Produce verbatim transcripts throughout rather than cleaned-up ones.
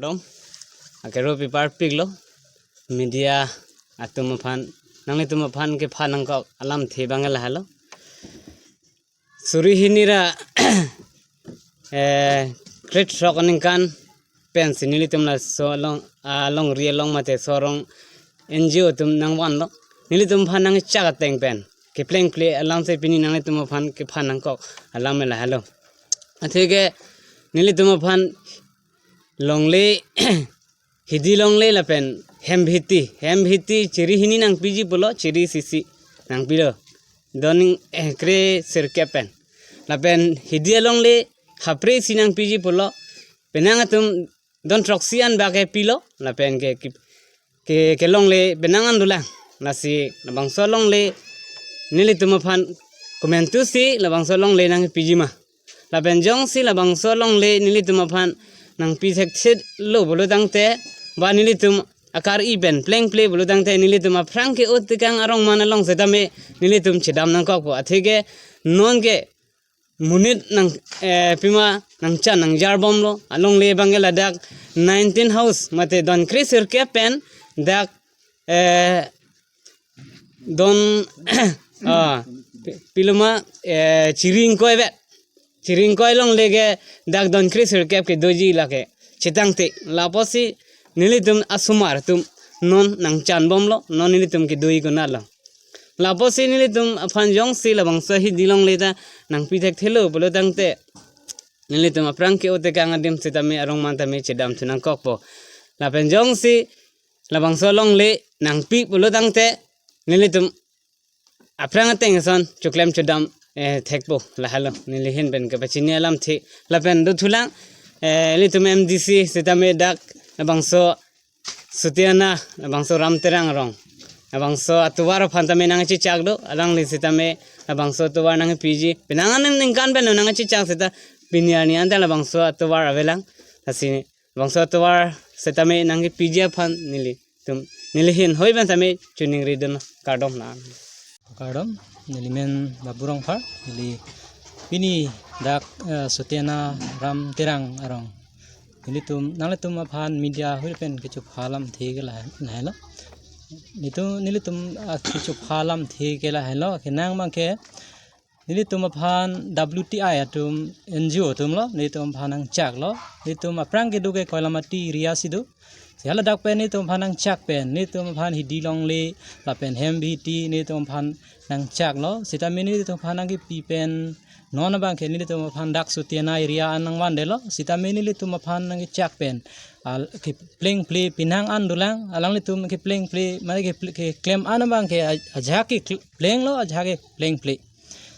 Dong, akero pipar piklo, media atum aphan, nanglitum aphan kephan nangkok alamthe abang lahelo. Suri hini ra, eh, krethrok aningkan pensi nelitum laso along, alongri along mate so arong N G O atum nangvanlo. Nelitum aphan nangchak ateng pen keplengple alamsi pini nanglitum aphan kephan nangkok alam lahelo. Atheke nelitum aphan longle, hidi longle lapen hem bhiti, hem bhiti chiri hini nangpiji pulo, chiri isi isi nangpilo. Don, eh, kre sirkep pen. Lapen hidi alongle hapre isi nangpiji pulo. Penang atum don throksi an bak ke pilo, lapen ke, ke, ke, kelongle penang an dolang. Lasi labangso longle nelitum aphan komantusi labangso longle nangpiji ma. Lapen jongsi labangso longle nelitum aphan nangpi thekthelo pulo tangte, ba nelitum akar-i pen plengple pulo tangte, nelitum aphrang ke-o tekang arong man along setame nelitum chedam nangkokpo. Atheke non ke monit nang, eh, pima nangchan nangjarbomlo, alongle abang ke ladak nineteen house mate don kre sirkep pen dak, eh, don, ah, pi-, pilo ma, eh, chiri ingkoi vet. Chiri ingkoi longle ke dak don kre sirkep ke doji lake. Chetangte, lapusi nelitum asomar atum non nangchanbomlo, non nelitum kedo-i konatlo. Lapusi nelitum aphan jongsi labangso hidi longle ta nangpi thekthelo pulo tangte, nelitum aphrang ke-o tekang adim setame arong man tame chedamthu nangkokpo. Lapen jongsi labangso longle nangpi pulo tangte, nelitum aphrang ateng ason choklem chodam, eh, thekpo, lahelo neli ahin pen kepachini alamthe. Lapen dothulang, eh, nelitum M D C setame dak labangso Sutiana, labangso Ram Terang arong, labangso atovar aphan tame nangchechak do, alangli setame labangso atovar nangpiji. Penang aningkan pen nangchechak seta pini arni anta labangso atovar avelang. Lasi labangso atovar setame nangpiji aphan nelitum, neli ahin hoi pen tame choningri dun, kardom na. Kardom, neli men Babu Rongphar, neli pini dak, eh, Sutiana Ram Terang arong. Nelitum, nanglitum aphan media hoi pen kechupha alamthe ke la, lahelo. Nelitum, nelitum, ah, kechupha alamthe ke lahelo. Kenang abang ke, nelitum aphan W T I atum N G O atumlo, nelitum aphan nangchaklo. Nelitum aphrang kedo ke Koilamati area si do. Si haladak pen nelitum aphan nangchak pen, nelitum aphan hidi longle, lapen hem bhiti, nelitum aphan nangchaklo. Setame nelitum aphan nangkepi pen, non abang ke nelitum aphan dak Sutiana area an nangvandetlo. Setame nelitum aphan nangkechak pen, al-, keplengple penang an dolang, alanglitum keplengple, mane keple-, keklem an abang ke a-, ajahak keplenglo, ajahak keplengple.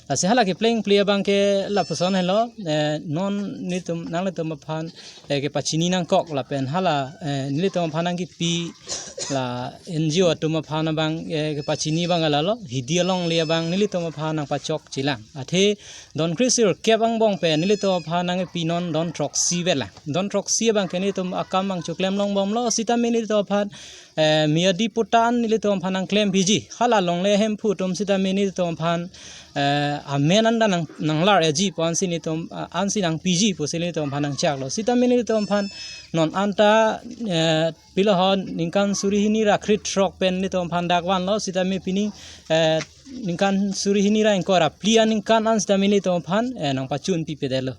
Lasi hala keplengple abang ke lapuson helo, eh, non nelitum, nanglitum aphan, eh, kepachini nangkok lapen hala, eh, nelitum aphan nangkepi la N G O atum aphan abang, eh, kepachini abang lalo, hidi alongle abang nelitum aphan nangpachokchelang. Athe don kre sirkep angbong pen nelitum aphan nangkepi non don throksi vet lang. Don throksi abang ke nelitum akam abang choklem longbomlo, setame nelitum aphan, eh, miyadi pota an nelitum aphan nangklempiji. Hala longle hemphu atum setame nelitum aphan, eh, amen anta nang, nanglar-eji pu ansi nelitum, ah, ansi nangpiji pusi nelitum aphan nangchaklo. Setame nelitum aphan non anta, eh, pilo ho ningkan suri hini ra krethrok pen nelitum aphan dak vanlo, setame pini, eh, ningkan suri hini ra ingkoi ra phli aningkan an setame nelitum aphan, eh, nangpachun pipedetlo.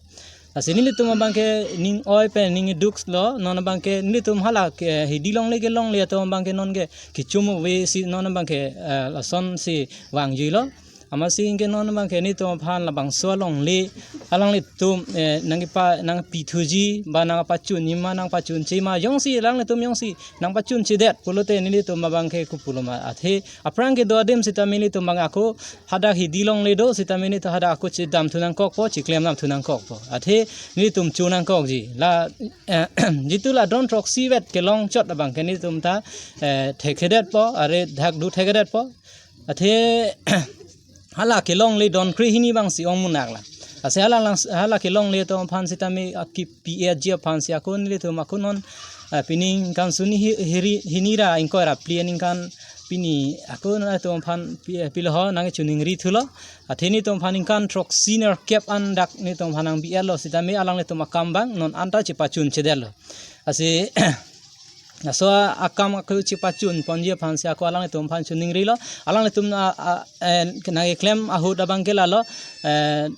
Lasi nelitum abang ke ning oi pen ning duklo, non abang ke nelitum hala ke hidi longle kelongle atum abang ke non ke kechum ave si non abang ke, eh, lasonsi vangjuilo. Amatsi anke non abang ke nelitum aphan labangso alongle, alanglitum, eh, nangkepa, nangpithuji, ba nangpachunji ma, nangpachunche ma, jongsi alanglitum jongsi nangpachunchedet pulote nelitum abang ke kopulo ma. Athe aphrang kedo adim setame nelitum abang ako hadak hidi longle do setame nelitum hadak ako chedamthu nangkokpo, cheklemdamthu nangkokpo. Athe nelitum cho nangkokji. La, eh, jitu la don throksi vet kelong chot abang ke nelitum ta, eh, thekthedetpo, are dak do thekthedetpo. Athe hala kelongle don kre hini abang si ong munak la. Lasi hala lang, hala kelongle atum aphan setame aki P A G aphan si ako nelitum ako non, ah, pini ningkan suri hi-, hiri, hini ra ingkoi ra phli aningkan pini ako nelitum aphan pi-, pilo ho nangchoningri thulo. Athe nelitum aphan ningkan throksi nerkep an dak nelitum aphan nangbi-etlo setame alanglitum akam abang non anta chepachunchedetlo. Lasi laso akam ako chepachun ponji aphansi ako alanglitum aphan choningrilo. Alanglitum a, a, eh, nangkeklem ahut abang ke lalo, eh,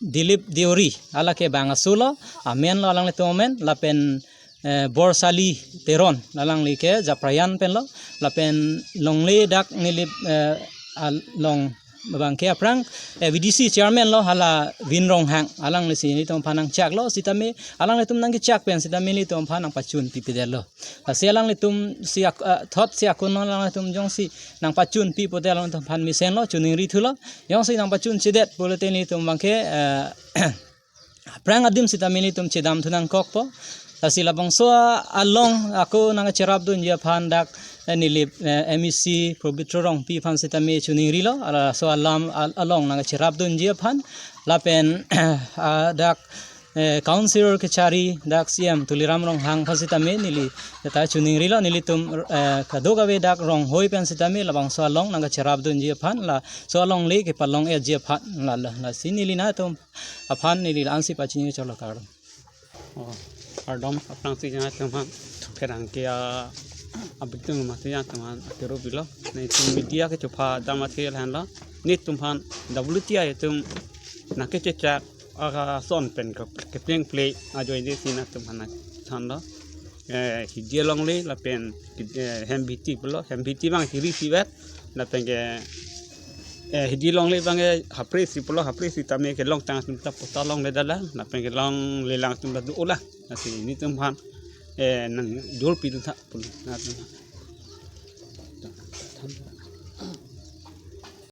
Dilip Deuri, hala ke bang aso lo, amen lo alanglitum amen, lapen, eh, Borsali Teron, alangli ke Japrayan pen lo, lapen longle dak neli, eh, along abang ke aphrang, eh, V D C chairman lo, hala Vin Ronghang, alanglisi nelitum aphan nangchaklo, sitame alanglitum nangkechak pen sitame nelitum aphan nangpachun pipedetlo. Lasi alanglitum si ak-, ah, thot si akun alanglitum jongsi nangpachun pipo te alanglitum aphan mesenlo, choningri thulo. Jongsi nangpachunchedet pulote nelitum abang ke, eh, aphrang adim sitame nelitum chedam thu nangkokpo. Lasi labangso along ako nangcherapdunji aphan dak, eh, neli, eh, M E C Pobitro Rongpi aphan sitame choningrilo. Laso alam al-, along nangcherapdunji aphan. Lapen, ah, dak, eh, councilor kechari dak C M Tuliram Ronghang aphan sitame neli ta choningrilo, nelitum, eh, kadokave dak Ronghoi pen sitame labangso along nangcherapdunji aphan, laso alongle kepalong-etji aphan, la, la, lasi neli nangtum aphan neli la-ansi pachini cholo kardom. Oh, kardom aphrangsi nangtum aphan pherangke a, abitung masi nangtum aphan atero pilo. Nelitum media kechopha dam athe lahenlo. Nelitum aphan W T I atum nangkechechak ason pen ke, keplengple ajoine si nangtum aphan thanlo. Eh, hidi alongle lapen, eh, hem biti pulo, hem biti abang hiri isivet, lapen ke, eh, hidi alongle abang ke hapre isi pulo, hapre isi tame kelongtang atum ta pota longledet lang, lapen kelonglelang atum ta do-o lang. Lasi nelitum aphan, eh, nangjor pidun tha pulo, nangtum aphan.